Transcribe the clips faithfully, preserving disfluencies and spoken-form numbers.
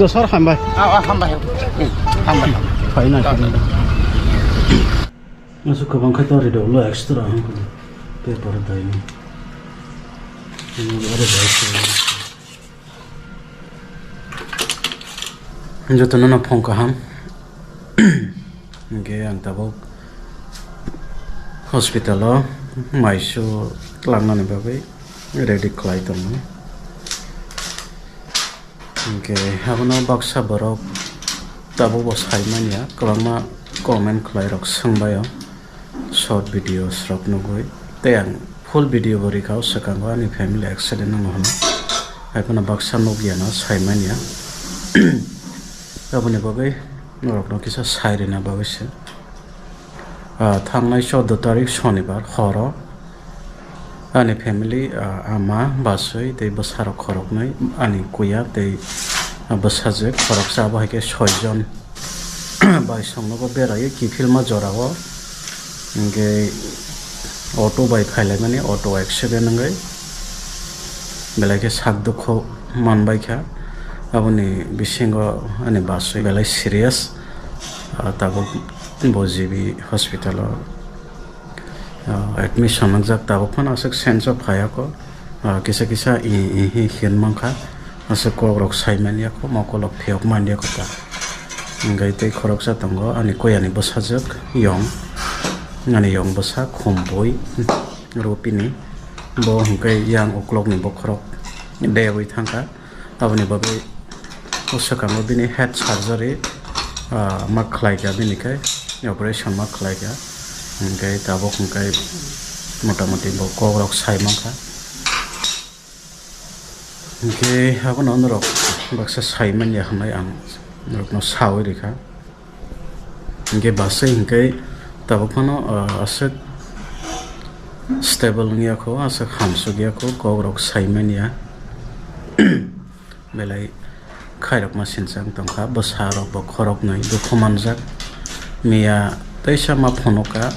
Sir, hambai. Ah, ah, hambai. Hmm, hambai, hambai. Fine, fine. Asuk kwbang khe to ri dolo extra ang kunu. Paper dai ni. Ini ada dai. Joto no phone kaham. Hingke ang tabuk hospital o maisu tlangnani bagwi ready khlai tongo. Hingke abono baksa borok tabuk bo sai manya, kwbangma comment khlai rok swngbaio short videos rok nugwi, tei ang full video bo rikha o swkango ani family accident wngo hwnwi. Haiphano baksa nukya no sai manya. Aboni bagwi norokno kisa sai rwna bagwi se. Ah, thangnai choudo tarik Sonibar horo ani family, ah, ama, bachwi tei bwsarok khoroknwi, ani kuya tei, ah, bwsajwk khoroksa, abo hai khe soi jon bai songnogo beraiwi kiphilma jorao. Hingke auto bai phailaimani, auto accident wngwi belai khe sak dukhu manbaikha. Aboni bisingo ani bachwi belai serious, ah, tabuk bo G B hospital o, ah, admission wngjak, tabuk phano aswk sense o phaiya kho. Ah, kisa kisa i, i hi hin mankha. Aswk kok rok sai manya kho, mokol rok phiyok manya kho ta. Hingke tei khoroksa tongo ani kuyani bwsajwk yong, ani yong bwsa Khumbui Rupini. Bo hingke yang uklokni bokhorok debwi thangkha. Aboni bagwi o swkango bini head surgery, ah, ma khlaikha, bini khe operation ma khlaikha. Hingke tabuk hingke motamoti bo kok rok sai mankha. Hingke abono norok baksa sai manya hwnwi ang norokno saui rikha. Hingke bachwi hingke tabuk phano, ah, aswk stable wngya kho, aswk hamsukya kho, kok rok sai manya. Belai khairokma sinchang tongkha, bwsa rok bo khoroknwi dukhu manjak. Miya teisa ma phunukha,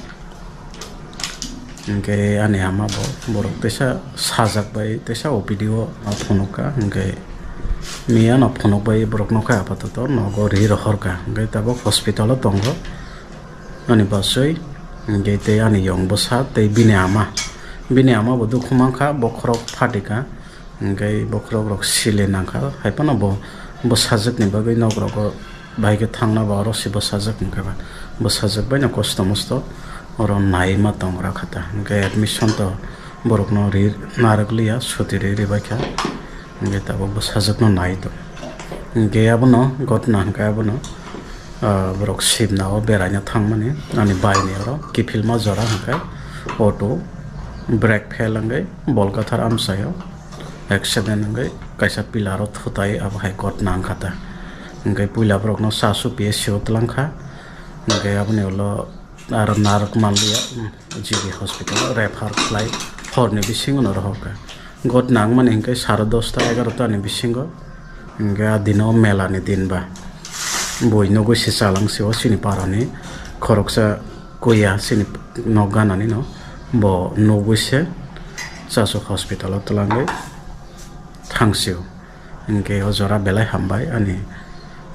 hingke ani ama bo borok teisa sajak bai teisa O P D o ma phunukha, hingke miya no phunuk bai borok nokha apatoto nogo ri rohorkha, hingke tabuk hospital o tongo ani bachwi, hingke tei ani yong bwsa tei bini ama, bini ama bo dukhu mankha, bokhorok phatikha. Hingke bokhorok rok sile nangkha, hai phano bo bwsajwkni bagwi nok rogo bahai khe thangna ba oro se bwsajwk hwnkhe ba bwsajwk bai no kosto mosto oro nai ma tong ra kha ta. Hingke admission to borok no ri narwk liya, suti ri ri bai kha, hingke tabuk bwsajwk no nai tong. Hingke abono gotna hingke abono, ah, borok sibna o beraina thangmani ani bai ni oro kiphilma jora hingke auto brake fail wngwi bolgathar amchaio. Accident wngwi kaisa pillar o thutai abo hai gotna wngkha ta. Hingke puila borokno chasu P S C o twlangkha. Hingke aboni ulo aro narwk manliya, mm, G B hospital o refer khlai horni bisingo no rohorkha. Gotna wngmani hingke sare dosta egarota ni bisingo. Hingke a dino mela ni din ba. Bui nugwi se chalangse o chini parani khoroksa kuya chini nok ganani no bo nugwi se chasu hospital o twlangwi thangsio. Hingke o jora belai hambai ani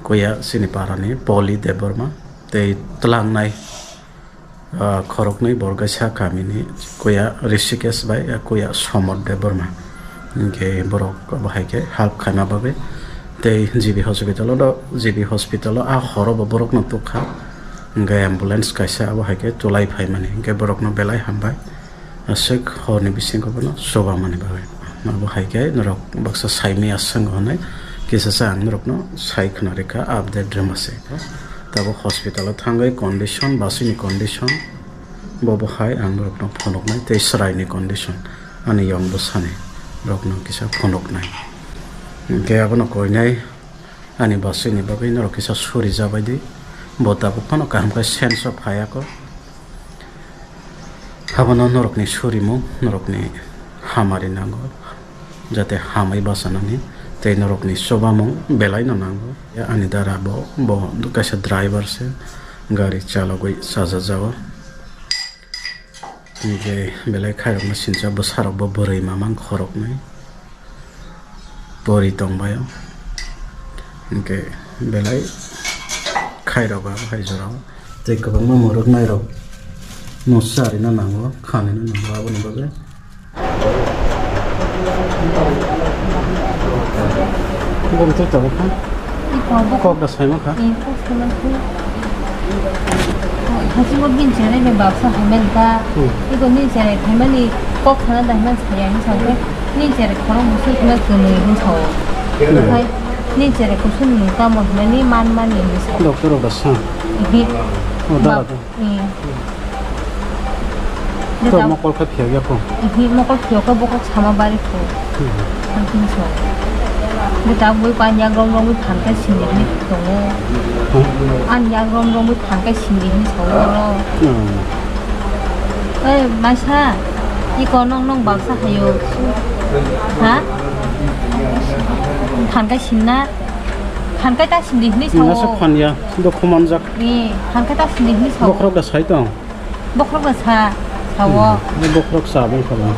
kuya chini parani Poli Debbarma tei twlangnai, ah, khoroknwi borok kaisa kamini kuya Rishikesh bai, ah, kuya Somod Debbarma. Hingke borok abo hai khe help khaima bagwi tei G B hospital o do, G B hospital o a horo bo borokno tukha. Hingke ambulance kaisa abo hai khe tulai phaimani, hingke borokno belai hambai. Aswk horni bisingo bono chubamani bagwi. Abo hai khe norok baksa saimaya swngo hwnwi kisa sa ang norokno sai khna rikha update rwma se. Tabuk hospital o thangwi condition, bachwini condition, bo bo hai ang norokno phunuknai tei chwraini condition, ani yong bwsani rokno kisa phunuknai. Hingke abono koinai ani bachwini bagwi norok kisa suri jabai di, bo tabuk phano kaham khe sense o phaiya kho. Abono norokni surimung, norokni hamari nango, jate hamwi bachanani, tei norokni chubamung belaino nango. Ani dara bo, bo kaisa driver se, gari chalogwi chajajago. Hingke belai khairokno sincha bwsarok bo bwrwi mamang khoroknwi. Pori tongbaio. Hwnkhe belai khairok abo hai jorao tei kwbangma mwrwknairok no charwino nango, khanino nango aboni bagwi. Bumtwi tongo kha. Iko bo kok da saima kha. Eh, kok saima kha. Hasingo bini cherai bai baksa hamani ta. Hmm. Iko ni cherai phaimani kok sana da himani saya himsa khe ni cherai khorok musu himani kwnwi himsa o. Hmm. Khai ni cherai kusum nung tamo himani man mani himsa. Doctor rok da sa. Ihi. O da Bak-, da. Ihi. To mokol khe phiyok ya ko. Ihi, mokol phiyok khe bokhok sama bari kho. Hmm. Ang khe so. Bo ta bui pan yang rong rong bui phan khe sini hini tongo. Hmm. An yang rong rong bui phan khe sini hini so oro. Hmm. Oi, masa, iko nong nong baksa hayo. Ha? Phan khe sinna. Phan khe ta sini hini so. Nasa phan ya, do khomanjak. Ni, phan khe ta sini hini so. Bokhorok da sai tong. Bokhorok da sa, sao. Hmm, bokhorok sa bai khala.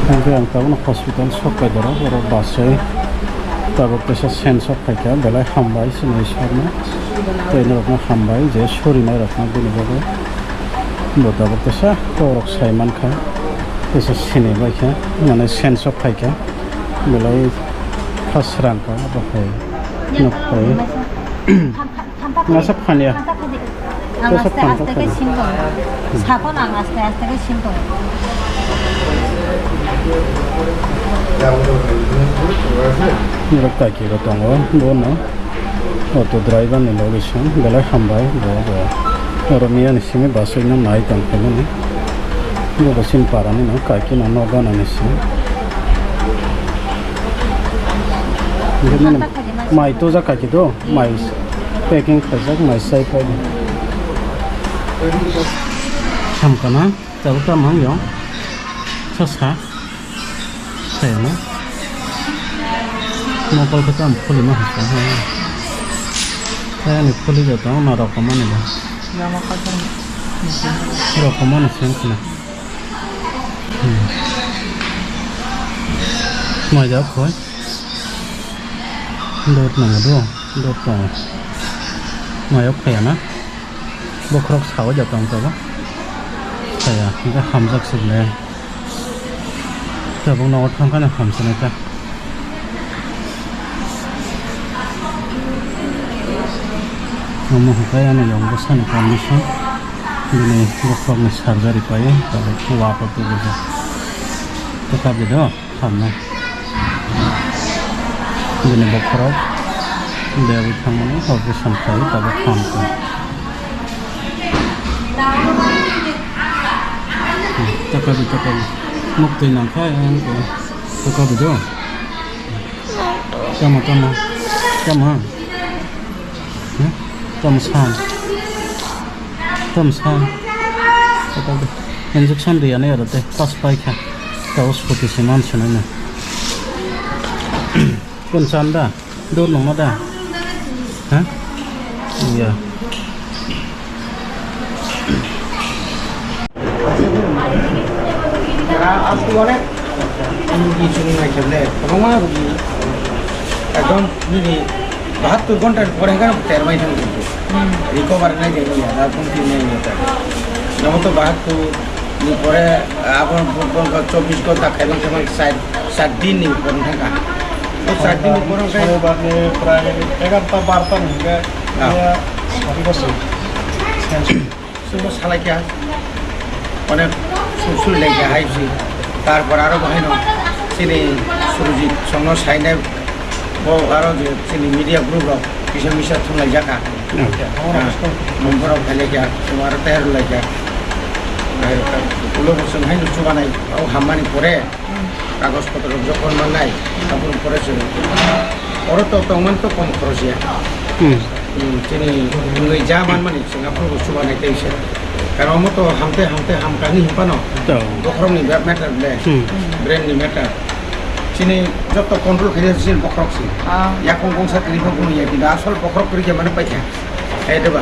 Hingke ang tabuk hospital sok pai doro, oro basai. Tabuk kaisa sen sok phaikha, belai hambai sini sarno. Tei norokno hambai je surinai rokno bini bagwi. Bo tabuk kaisa kokrok sai mankha, kaisa sini baikha, mane sen sok phaikha, belai kha srangkha, abo hai nukphai. Masa phanya. Ang aste aste khe sing tongo. Sakon ang aste aste khe sing tongo. Nirok kaiki bo tongo, bono auto driver ni logi song belai hambai, bo bo oro miya ni simi basui no nai tong khe mani. Bo bo sin para ni no kaiki no no gana ni simi. Mai toja kaiki do, mai packing khaijak, mai sai phai. Samkana, tabuk tamo yang. Sasa. Sayana. Mokol khe tamo khulima hasa. Sayani khuli jatong na rokomani ba. Rokomani sengkna. Mai jak khoi. Dot nang do, dot tong. Mayok phaya na. Bokhorok sao ja tong tabo. Phaya, hingke hamjak sibne. Tabuk nogo thangkha na hamsana ta. Omo hwnkhe ani yong bwsani condition. Bini bokhorokni surgery pai, tabuk wa pa tubujak. Tei kabi do. Thangnai. Bini bokhorok bebwi thangmani operation khlai tabuk thangkha. Takabi, takabi. Muktwi nangkha, ang ko. Takabi do. Tama, tama. Tama. Hmm? Tama san. Tamo sa. Injection riya nai aro tei pas pai kha. Tao scooty se man swnai na. Kun san da? Dur nung ma da? Ha? Iya. Rugi chwng naikhe ble kwbangma rugi ekdom nini bahattur ghonta ni pore hwnkheno termai thangwi tongkhe. Hmm. Recover nai de ya, da phone twi nai ya ta. Nomo to bahattur ni pore abo bo, bo, bo chobbish ghonta khaimang khaimang sat, sat din ni pore thangkha. O sat din ni pore khe Shonibar ni prai egarota barota ni hwnkhe Ah. ya sari bosor. Chwngno salaikha, onek sumsuli laikha hai si. Tarpor aro bo haino chini Surujit songno sainai, bo aro je chini media group rok kisa misa thumlaijakha. Hmm. Ah, number rok khailaikha, chwng aro tei rwlaikha. Ulo bo chwng haino chubanai, o hammani pore. Kagoj potro jokhon mannai, aboni pore chwng oro to tongmani to kom khoroch ya. Hmm. Hmm, chini wngwi ja manmani chwng aphuru chubanai tei se. Karon omo to hamte hamte hamkani hinphano To. bokhorokni be-, matter ble, Hmm. brain ni matter. Chini joto control khaina chini bokhorok si. Ah. Yakung bongsa kwrwi kha bumung ya, kintu asol bokhorok kwrwi khe mano paikha. Hai deba.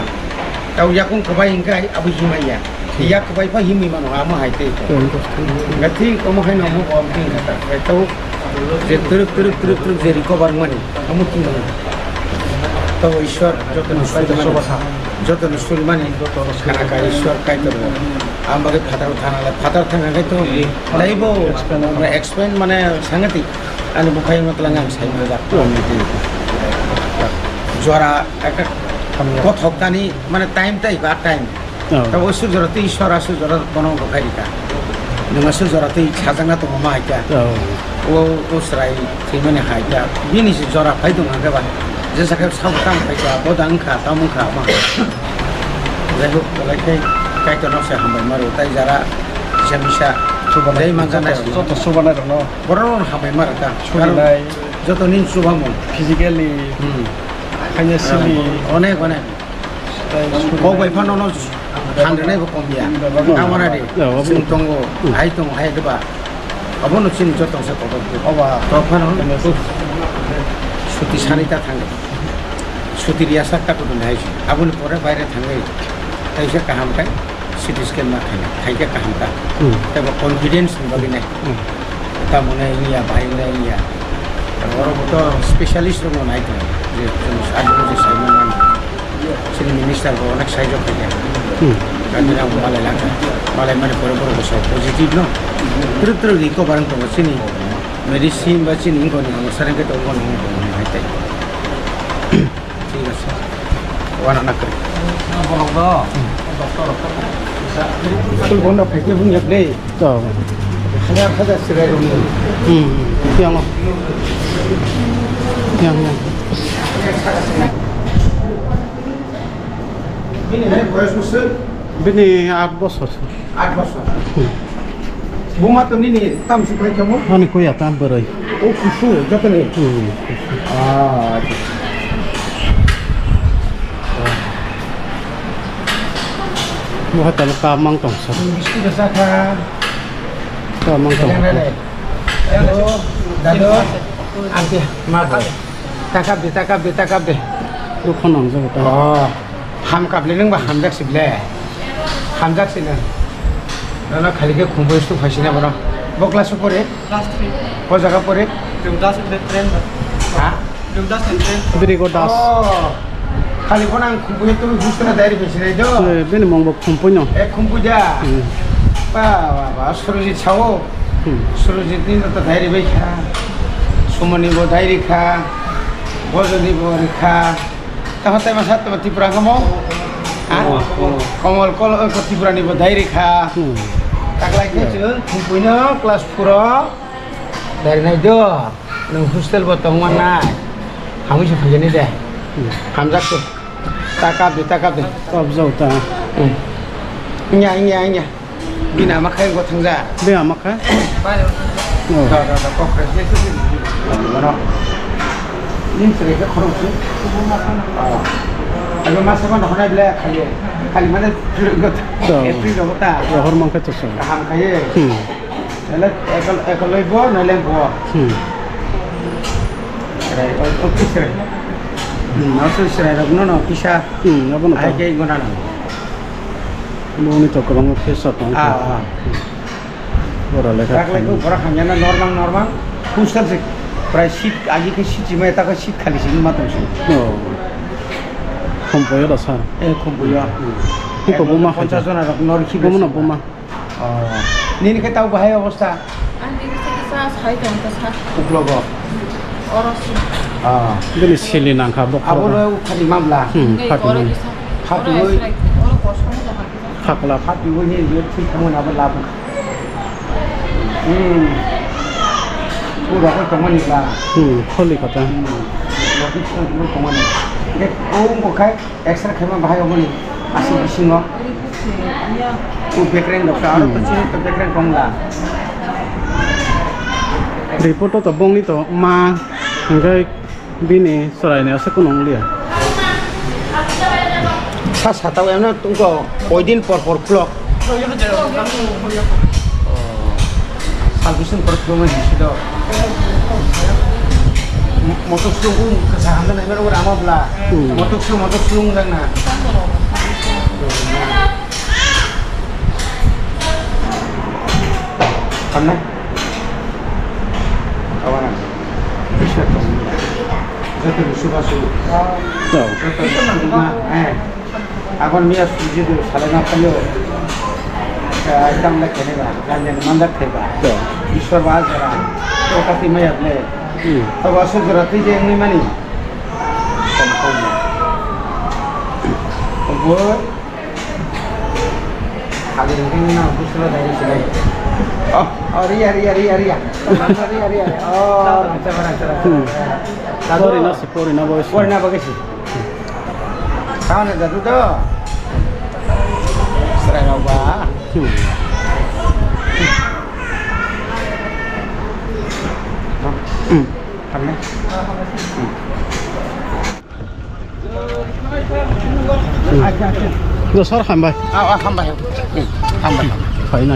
Tau yakung kwbai hingkhe abo himai ya. Yak kwbai pha himwi mano, amo hai tei. Twenty, twenty. Gathi omo hai no omo bo himwi kha ta. Hai tau Je twrwk, twrwk, twrwk, twrwk je recover mani, omo twi mani. Tobo Ishwar jotono suri mani, jotono suri mani, khana ka Ishwar Kaitor bo. Ang bagwi phataro thana le, phataro thana khe to taibo explain mane sangatik. Ani bukhai no tlang ang sai manjak. Jora ekka kothok tani mane time tai ba time. Oh. Tabo aswk jora twi Ishwar aswk jora bono bo khai rika. Nwng aswk jora twi sajakna tongo ma hai kha. Oh. O, o chwrai thwimani hai kha. Bini se jora phai tong hwnkhe ba. Jesa khe sabo tamo phai kha, bo da wngkha, tamo wngkha ma. Jai hok, belai khe Kaitorno se hambai maro, tai jara kisa misa. Chubanai, jai manjanai joto, joto chubanai rokno. Borokno hambai maro ta. Chubanai. Joto ni chubamung. Physically, hmm, financially. Onek, onek. Kok bai phano no thangrwnai bo kom ya. Tamara de. Ya, obo. Chwng tongo, hmm, hai tongo, hai de ba. Abono chini joto se kotor. Oba. To phano suti sani ta thangwi. Suti riya sakta kudu nai. Aboni pore baire thangwi. Taisa kaham kai. C T scan ma khaina, khaikhe kaham ta. Hmm. Tei bo confidence ni bagwi nai. Hmm. Tamo nai wngya, bahai nai wngya. Oro bo to specialist rok no nai tongo. Je chwng ajukgo je sai mano. Chini minister bo onek saijak khaikha. Hmm. Kami rang malai langkha. Malai mani pore borok bo sai positive no. Twrwk twrwk recover wng tongo chini medicine ba chini wngkoni hwnwi sarengkhe tongo no wngkoni hai tai. Thik ase. Wana na kwrwi. Borok do. Doctor rok. School bondo phaikhe bung yak dei. To. Hanya khaja sirai rung. Hmm. Yang. Yang, yang. Bini hai boyos bosor? Bini aat bosor. Aat bosor. Hmm. Buma to nini tam si pai kamo? Ani kuya tam bwrwi. O kusu, joto ni? Hmm. Ah. Bo hai talo ka mang tong sa. Biskit da sa kha. Ka mang tong sa. Dado, dado, ante, ma. Takap de, takap de, takap de. Bo phone nang jago ta. Oh. Ham kap le nang ba hamjak si ble. Hamjak si nang. Nono khali khe khumbu stu phai si na bono. Bo class o pore? Class three. O jaga pore? Devdas Entertainment. Ha? Devdas Entertainment. Birigo Das. Oh. Khali bono ang khumbu tu hustana diary phai si nai do. Eh, bini mong bo khumbu no. Eh, khumbu ja. Hmm. Ba, ba, ba, Surojit sao. Hmm. Surojit ni no to diary bai kha. Sumoni bo diary kha. Bojoni bo ri kha. Tamo tai masa tamo Tripura kamo? Ha? Komol, Komol. Komol kol, eh, Tripura ni bo diary kha. Hmm. Taklai khe chwng khumpuino class four o diary nai do. Nwng hostel bo tong mannai. Hamwi se phaikhe ni de. Hmm. Hamjak se. Takap de, takap de. Kap jau ta. Hmm. Nya, nya, nya. Bini ama khai go thangja. Bini ama khai? Oh. Da, da, da, kok khai. Bono. Ning sere ke khorok se. Ah. Abo masa ma nohonai ble khali. Khali mane go. Da. April go ta. Rohor mang kha chosong. Kaham khai. Hmm. Ele ekal, ekal loi bo, na leng bo. Hmm. Rai, o, o, kisre. Hmm, no, so sere rok no, no, kisa. Hmm, abo no. Ai ke go na no. Boni to kwbangma pressure tongo. Ah, ah. Bora lekha. Taklai khe bora hamya na normal, normal. Hostel se prai seat agi khe seat sima, eta khe seat khali sini ma tong si. Oh. Khumpuyo da sir. Eh, khumpuyo. Iko buma hai. Ponchas jona rok nor khi. Buma na buma. Oh. Nini khe tau bahai obostha? Ani kisa kisa sai tong ta sa. Uklogo. Oro si. Ah. Bini sili nangkha bo. Abo lo ukhani mamla. Hmm, khati oro mani. Kisa. Khati oro oi. Esrai, oro kosong tong kha. Khakla. Khati oi ni yo thui khamani abo lab. Hmm. Ura ko tongmani ba. Hmm, kholi kata. Hmm. Ura ko tongmani. Ke o mo khai. X-ray khaima bahai oboni aswk bisingo. O bekreng dokta aro to chini to bekreng tongla. Report to bongni to ma hingkai bini chwraini aswk kuno wnglia. Sa satao emno tungko oidin por por khulok. Sal bising por por nang sida. Motok sung ung kasa handa nai mero rama bla. Hmm. Motok sung, motok sung dang na. Kamna? Awana, Ishwar tong. Joto ni suba suba. Oh. Joto ni suba, eh. Abon miya suji do salai na payo. Dam le khene ba, jan jan mandak the ba. Ishwar ba jara. To kati maya ble. Hmm. To ba su jara tije ni mani. Kom kom. Kom kom. Adi ini na busra dari sini. Oh, oh, ria, ria, ria, ria. Ria, ria, ria. Oh, raja, raja, raja. Hmm. Pori na si, pori na boy. Pori na boy si. Kau na dadu to? Serai na ba. Hmm. Hmm. Kami. Hmm. Dosar hambai. Ah, ah, hambai. Hmm, hambai. Fai na.